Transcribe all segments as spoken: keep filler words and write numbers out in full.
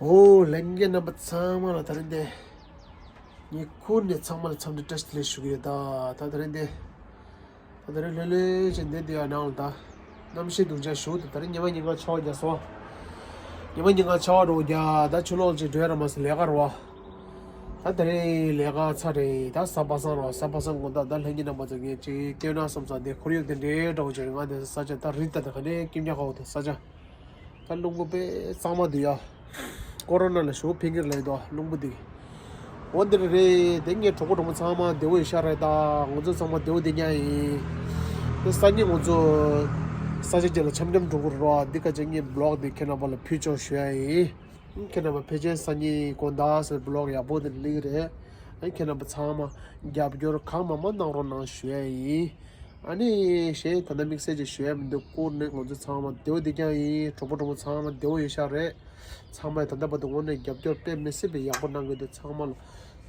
ཨོ་ལྷན་རྒྱས་རྣམ་པ་ཚང་མ་ལ་ད་རིང་འདི་ངས་ཁུར་ནས་ཚང་མ་ལ་འཚམས་འདྲི་བཀྲ་ཤིས་བདེ་ལེགས་ཞུ་གི་ཡོད། ད་ད་ད་རིང་འདི་ད་ད་རིང་ལྷོད་ལྷོད་བྱས་འདི་འདི་ཡ་ནང་ལ་ད་གནམ་གཤིས་སྡུག་ཅག་ཞུ། ད་ད་རིང་ཉི་མ་ཉིན་གང་ཆར་པ་རྒྱག་སོང་། ཉི་མ་ཉིན་གང་ཆར་པ་འགྲོ་རྒྱག་ད་ཆུ་ལོག་ཅིག་འགྲོ་ཡ་ར་མ་ཟད་ལས་ཀ་ར་བ། ད་ད་རིང་ལས་ཀ་ཚར་རེད། ད་གཟའ་པ་སངས་ར་བ། གཟའ་པ་སངས་དགོང་དག་ད་ལྷན་རྒྱས་རྣམ་པ་ཚོ་ངས་ཅིག་སྐྱོ་སྣང་སོང་ཙང་དེ་ཁོར་ཡུག་དེ་འདྲའི་འདྲ་བོ་ཅིག་རེད། ང་དེ་ས་ཆ་ད་རི་ད་ད་ག་ནས་སྐྱིད་ཉག་ཁ་བོ་དེ་ས་ཆ། ད་རླུང་བུ་དཔེ་གཙང་མ་འདུག་ཡ། ཀོ་རོ་ན་ལ་ཞེ་པོ་ཕན་གྱི་རེད་དོ་རླུང་བུ་འདི། འོ་འདི་རེད། དེ་ངའི་གྲོགས་པོ་གྲོགས་མོ་ཚང་མ་བདེ་པོ་ཡོད་ཤག་རེད། ད་ང་ཚོ་ཚང་མ་བདེ་པོ་བསྡད་ཀྱི་ཡིན། དེ་སང་ཉིན་ང་ཚོ་ས་ཆ་གཅིག་ལ་འཆམ་འཆམ་འགྲོ་གི་རེད་རོ། འདི་ག་ཅིག་ངའི་བི་ལོག་འདི་ཁྱེད་རྣམ་པ་ལ་ཕུལ་ཆོག་ཞུ་ཡ་ཡིན། ཁྱེད་རྣམ་པ་ཕལ་ཆེར་སང་ཉིན་དགོང་དག་ཟེར་བི་ལོག་ཡག་པོ་འདི་སླེབས་ཀྱི་རེད། ཁྱེད་རྣམ་པ་ཚང་མ་རྒྱབ་སྐྱོར་གང་མང་མང་གནང་རོགས་གནང་ཞུ་ཡ་ཡིན། ཨ་ནི་གཞན་ད་ལྟ་དམིགས་བསལ་ཅིག་ཞུ་ཡ་མི་འདུག་ཀུན་ནས་ང་ཚོ་ཚང་མ་བདེ་པོ་བསྡད་ཀྱི་ཡིན། གྲོགས་པོ་གྲོགས་མོ་ཚང་མ་བདེ་པོ་ཡོད་ཤག་རེད། ཚང་མས་ད་ལྟ་བར་དུ་དངོས་གནས་རྒྱབ་སྐྱོར་དཔེ་མི་སྲིད་པའི་ཡག་པོ་གནང་གི་འདུག་ཚང་མ་ལ་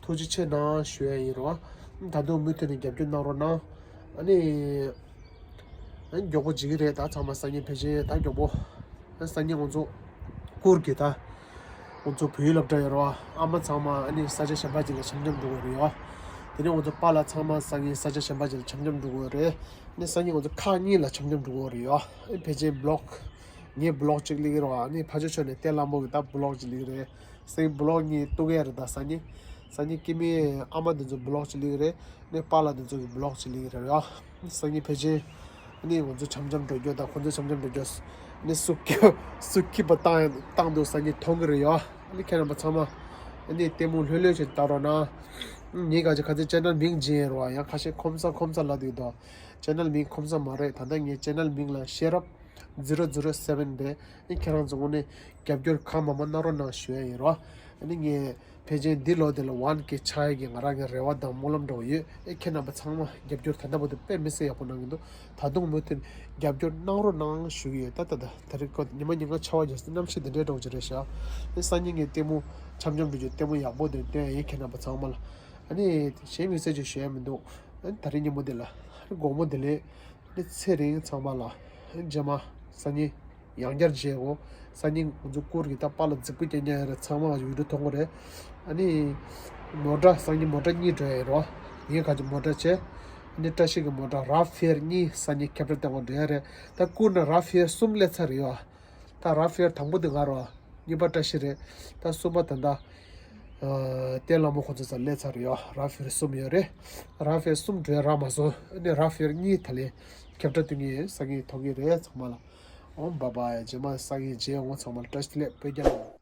ཐུགས་རྗེ་ཆེ་གནང་ཞུ་ཡ་ཡིན་རོ། ད་དུང་མུ་མཐུད་ནས་རྒྱབ་སྐྱོར་གནང་རོགས་གནང་། ཨ་ནི་ཨ་ནི་མགྱོགས་པོ་བྱེད་ཀྱི་རེད། ད་ཚང་མ་སང་ཉིན་ཕལ་ཆེར་ད་མགྱོགས་པོ། སང་ཉིན་ང་ཚོ་ཀུར་གི་ད་ང་ཚོ་བོད་ཡིག་སློབ་གྲྭ་ཡོད་རོ། ཨ་མ་ཚང་མ་ཨ་ནི་ས་ཆ་གཞན་པ་ཅིག་ལ་འཆམ་འཆམ་འགྲོ་གི་རེད་ཡོ། དེ་ནས་ང་ཚོ་པཱ་ལགས་ཚང་མ་སང་ཉིན་ས་ཆ་གཞན་པ་ཅིག་ལ་འཆམ་འཆམ་འགྲོ་གི་རེད། ཨ་ནི་སང་ཉིན་ང་ཚོ་ཁག་གཉིས་ལ་འཆམ་འཆམ་འགྲོ་གི་རེད་ཡོ། ཨ་ནི་ཕལ་ཆེར་བི་ལོག་ངའི་བི་ལོག་ཅིག་སླེབས་ཀྱི་རེད་བ། ཨ་ནི་ཕ་ཇོ་ཆོས་ནས་གཏེར་ལ་མོ་གི་ད་བི་ལོག་ཅིག་སླེབས་ཀྱི་རེད། སང་ཉིན་བི་ལོག་གཉིས་གཏུག་གི་རེད། ད་སང་ཉིན་སང་ཉིན་སྐྱེ་དམན་ཨ་མ་འདི་ཚོ་བི་ལོག་ཅིག་སླེབས་ཀྱི་རེད། ཨ་ནི་པཱ་ལགས་འདི་ཚོ་གི་བི་ལོག་ཅིག་སླེབས་ཀྱི་རེད་ཡོ། སང་ཉིན་ཕལ་ཆེར་ཨ་ནི་ང་ཚོ་འཆམ་འཆམ་འགྲོ་རྒྱུ་དང་ཁོ་ཚོ་འཆམ་འཆམ་འགྲོ་རྒྱུ། ཨ་ནི་སུ་སྐྱིད་སུ་སྐྱིད་པ་བཏང་བཏང་འདུག་སང་ཉིན་མཐོང་གི་རེད་ཡོ། ཨ་ནི་ཁྱེད་རྣམ་པ་ཚང་མ་ཨ་ནི་ལྟད་མོ་ལྷོད་ལྷོད་བྱས་ལྟ་རོགས་གནང་། ངས་ག་ཅིག་ག་ཚོད་ཅེ་ནལ་མིང་བརྗེ་ཡིན་རོ། ཡང་ཁ་ཤས་ཁོམ་ས་ཁོམ་ས་ལབ་འདུག་དོ། ཅེ་ནལ་མིང་ཁོམ་ས་མ་རེད། ད་ལྟ་ངའི་ཅེ་ནལ་མིང་ལ་ཤེས་རབ་ཛི་རོ་ཛི་རོ་སེ་བན་རེད། ཨ་ནི་ཁྱེད་རང་ཚོ་དངོས་གནས་རྒྱབ་སྐྱོར་གང་མང་མང་གནང་རོགས་གནང་ཞུ་ཡ་ཡིན་རོ། ཨ་ནི་ངས་ཕལ་ཆེར་འདི་ལོ་འདི་ལ་ཝན་ཀེ་ཆགས་ཡས་ཀྱི་ང་རང་གི་རེ་བ་དང་སྨོན་ལམ་འདྲ་བོ་ཡོད། ཨེ་ཁྱེད་རྣམ་པ་ཚང་མ་རྒྱབ་སྐྱོར་ད་ལྟ་བར་དུ་དཔེ་མི་སྲིད་ཡག་པོ་གནང་གི་འདུག་ད་དུང་མུ་མཐུད་རྒྱབ་སྐྱོར་གནང་རོགས་གནང་ཞུ་གི་ཡོད། ད་ད་ད་ད་རེས་ཀོ་ཉི་མ་ཉིན་གང་ཆར་པ་རྒྱག་སོང་། གནམ་གཤིས་འདི་འདྲའི་འདྲ་བོ་ཅིག་རེད་ཤག་ཨེ་སང་ཉིན་ངས་ལྟད་མོ་འཆམ་འཆམ་འགྲོ་རྒྱུ་ལྟད་མོ་ཡག་པོ་འདི་སྟོན་ཡ་ཡིན། ཁྱེད་རྣམ་པ་ཚང་མ་ལ། ཨ་ནི་གཞན་མི་སྲིད་ཅིག་ཞུ་ཡ་མི་འདུག་ཨ་ནི་ད་རེས་ཉིན་མོ་འདི་ལ་ཨ་ནི་དགོང་མོ་བདེ་ལེགས། ཨ་ནི་ཚེ་རིང་ཚང་མ་ལ་ཨ་ནི་རྗེས་མ་སང་ཉིན་ཡང་བསྐྱར་མཇལ་གོ། སང་ཉིན་ང་ཚོ་ཀུར་གི་ད་པཱ་ལགས་རྫིག་པོ་རྒྱག་མཁན་ཡོད་རེད། ཚང་མ་ང་ཚོ་བི་ཌིའོ་མཐོང་གི་རེད། ཨ་ནི་མོ་ཊ་སང་ཉིན་མོ་ཊ་གཉིས་འགྲོ་ཡ་ཡིན་རོ། ངས་ག་ཅིག་མོ་ཊ་བྱས། ཨ་ནི་བཀྲ་ཤིས་ཀྱི་མོ་ཊ་རཱ་ཧྥེར་གཉིས་སང་ཉིན་ཁྱབ་བསྒྲགས་སྟོན་ག་འགྲོ་ཡ་རེད། ད་ཀུར་ནས་རཱ་ཧྥེར་གསུམ་སླེབས་ཚར་རེད་ཡོ། ད་རཱ་ཧྥེར་དང་པོ་དེ་ང་རོ། གཉིས་པ་བཀྲ་ཤིས་རེད། ད་གསུམ་པ་ད་ལྟ་ཨ་གཏེར་ལ་མོ་ཁོ་ཚོ་ཚར་སླེབས་ཚར་རེད་ཡོ། རཱ་ཧྥེར་གསུམ་ཡོད་རེད། རཱ་ཧྥེར་གསུམ་འགྲོ་ཡ་རག་མ་སོང་། ཨ་ནི་རཱ་ཧྥེར་གཉིས་ད་ལན་ཁྱབ་བསྒྲགས་སྟོན་གི་ཡིན། སང་ཉིན་མཐོང་གི་རེད་ཚང་མ་ལ། ཨོམ་བྷ་བྷའི། རྗེས་མ་སང་ཉིན་མཇལ་ཡོང་། ཚང་མ་ལ་བཀྲ་ཤིས་བདེ་ལེགས། བོད་རྒྱལ་ལོ།